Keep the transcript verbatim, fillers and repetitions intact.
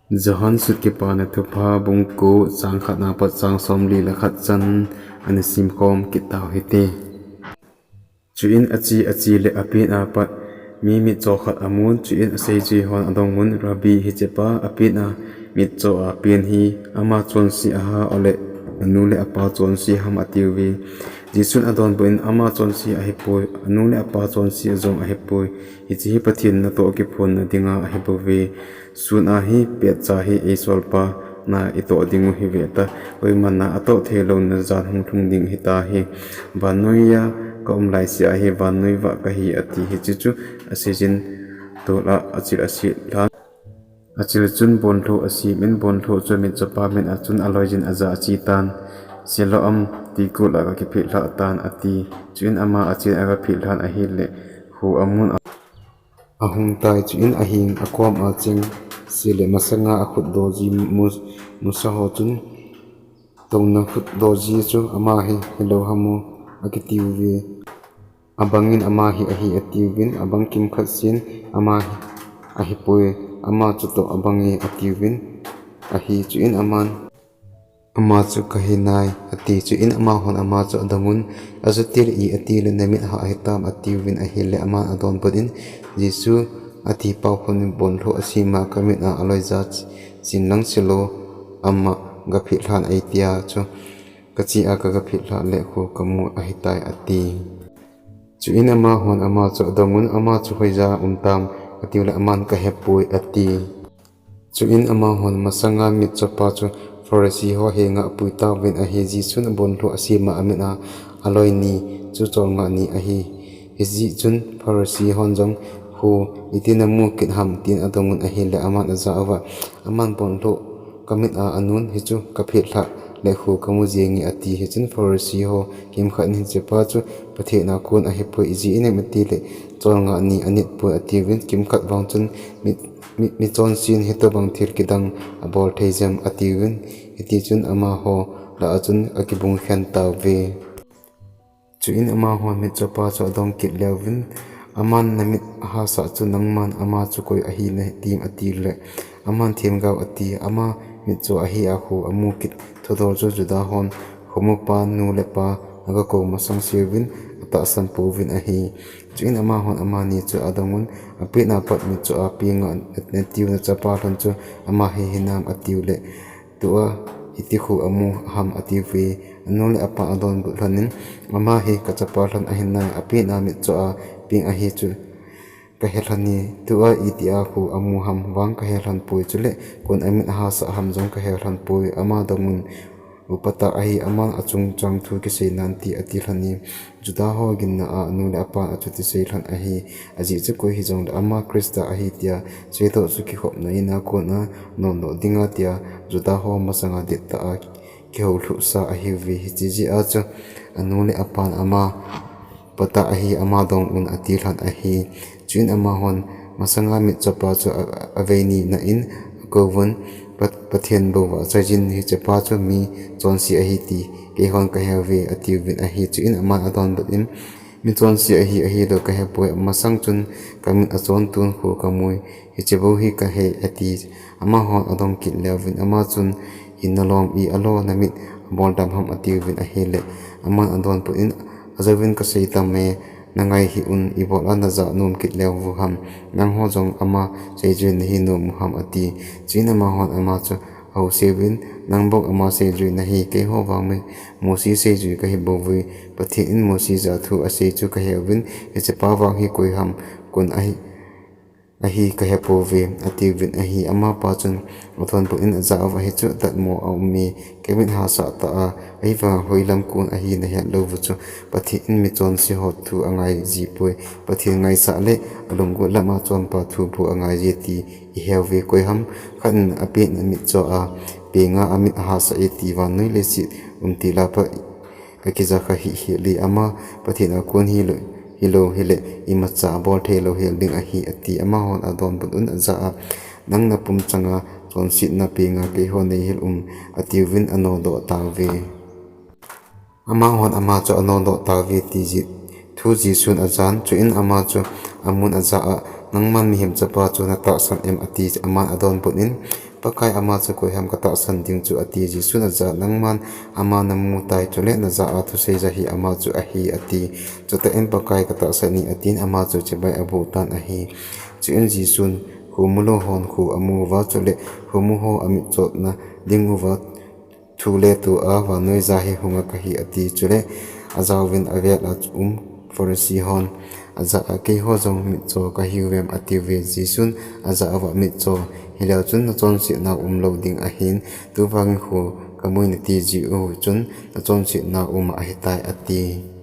Johan sut Kipana Thupha bung ko chang khatna pat chang somli le khat chan ana simkhom kit tau hite. Chuin ache ache le apen a pat mi mitcho khat amun, chuin aseijui hon adongun, Rabbi, hichepa apen a mitcho a pen hi ama chonse aham ole anu le apa chonse ham, atiuve. Jesun adonbut in, Ama chonse ahipoi, anu le apa chonse jong ahipoi. Hiche hi Pathen natoh kiphonna dinga ahibouve. Sun a hi petcha hi eisolpa na itoh dingu hiveta, koiman na atoh theilouna jan hung lhung ding hitahi. Vannoiya kaum laisea hi vannoi vah kahi, ati. Hiche chu aseijin, tol a achil aset lhan. Achil chun bonlhoh asemin, bonlhoh chu mitchopa min a chun aloiyin ajah achetan, Siloam ti kul a gakiphehlhah tan, ati. Chuin ama achen agaphehlhan ahile, kho amun a ahungtai. Chuin aheng akom a chengse le masanga akhut doji mu, musa ho chun, Touna khut doji chu ama hi hilou hamu, akitiuve. Abangin, Ama hi ahi, atiuvin, abang kimkhat sen, Ama hi ahipoi, ama chutoh abange, atiuvin ahi. Chuin aman, Ama chu kahinai, ati. Chuin amahon ama chu adongun, Ajutil e, atile, Namit hah hitam, atiuvin ahile, aman adonbut in, Jesu atipao khun, Bonlhoh asema kamit a aloija chen lang Siloam a gaphehlhan eitia chu kache a kagaphehlhah le kho kamu ahitai, ati. Chuin amahon ama chu adongun, Ama chu hoija umtam, atiule, aman, Kahepoi, ati. Chuin amahon masanga mitchopa chu Pharisee ho henga apui tauvin ahi, Jesun bonlhoh asema amit a aloi ni chu cholngah ni ahi. Hijeh chun Pharisee hon jong, Kho iti namu kit ham, tin adongun ahile, aman ajah uva, Aman bonlhoh kamit a anun, hichu kaphehlhah le kho kamu jenge, ati. Hichun Pharisee ho kimkhat in, Hichepa chu Pathen a kon ahipoi, ijeh inem itile cholngah ni anitpoi, atiuvin, kimkhat vang chun mi, mi, michonsen hitobang thil kidang abol thei jem, atiuvin, hitichun amaho lah a chun akibung khen tauve. Chuin amahon mitchopa chu adong kit leuvin, Aman namit ahasah chu nangman ama chu koi ahi natim, atile, aman themgao ati, ama mitcho ahi a kho amu kit thudol chu Juda hon khomupa nu le pa agakou masang seuvin atahsan pouvin ahi. Chuin amahon amani chu adongun, Apen a pat mitcho a penga natiu nachapa lhon chu ama hi hinam, atiule, Tua hiti kho amu ham, atiuve. Anu le apan adonbut lhonin, Ama hi kachapa lhon ahinai, apen a mitcho a peng ahi chu kahe lhone. Tua itia kho amu ham vang kahe lhonpoi, chule kon amit ahasah ham jong kahe lhonpoi. Ama dongun, Upatah ahi, aman achungchang thu kisei nante, ati lhone. Juda ho ginna a anu le apan achuti sei lhon ahi. Ajeh chu koi hijongle ama Christa ahi tia seidoh chu kikhopna ina kona nondoh dinga tia Juda ho masanga dihtah a kihoulhuhsa ahiuve. Hiche jeh a chu anu le apan ama patah ahi, ama dongun, ati lhon ahi. Chuin amahon masanga mitchopa chu a, a, avei nina in akouvun, Pat-, Pathen bou vahchoijin, Hichepa chu michonse ahi ti keihon kaheuve, atiuvin ahi. Chuin aman adonbut in, Michonse ahi, ahilou kahepoi, amasang chun kamit achon tun kho kamui, hiche bou hi kahe, ati. Amahon adong kit leuvin, ama chun, Hinna lom e, alo namit aboldam ham, atiuvin ahile, aman adonbut in, Ajouvin kasei tame, nangai hih un, ibol a najah nom kit leuvu ham, nangho jong ama seijui nahi nomu ham, ati. Chuin amahon ama chu ahouseuvin, Nang bou ama seijui nahi, keiho vang mi, Mosi seijui kahi bouvui, Pathen in Mosi jah a thu asei chu kaheuvin, hichepa vang hi koi ham, kon ahi, ahi kahepouve, atiuvin ahi. Amapa chun adonbut in ajah uva, Hichu datmo aume, kamit hahsah tah a, ahivanga hoilam kon ahi nahet louvu chu, Pathen in michonse ho thu angai jipoi, Pathen ngaisah le alunggot lama chonpa thu bou angaije ti iheuve. Koi ham khat in apen a mitcho a, penga amit ahahsah e ti vannoi leiset umtila pat kakijakha hih hel e, ama Pathen a kon hilou, hilou hile imacha abol theilou hel ding ahi, ati. Amahon adonbut un ajah a, Nang napum changa chonsetna penga keiho neihil um, atiuvin anodoh tauve. Amahon ama chu anodoh tauve ti ji, thu Jesun ajan, chuin ama chu amun ajah a, Nangman mihem chapa chu natahsan em, ati. Aman adonbut in, Pakai ama chu koiham katahsan ding chu, ati. Jesun ajah a, Nangman ama namu tai, chule najah a thusei ja hi ama chu ahi, ati. Chutah in Pakai katahsan in, atin ama chu chibai aboh tan ahi. Chuin Jesun khomu lou hon kho amu uva, chule khomu ho amitchotna dinguva thu le tua vannoija hi hunga kahi, ati. Chule ajaovin avel a um Pharisee hon ajah a, Keiho jong mitcho kahiuvem? atiuve. Jesun ajah uva, Mitcho hileu chun nachonsetnau umlou ding ahin, tuvangin kho kamui nati jiu chun nachonsetnau uma ahitai, ati.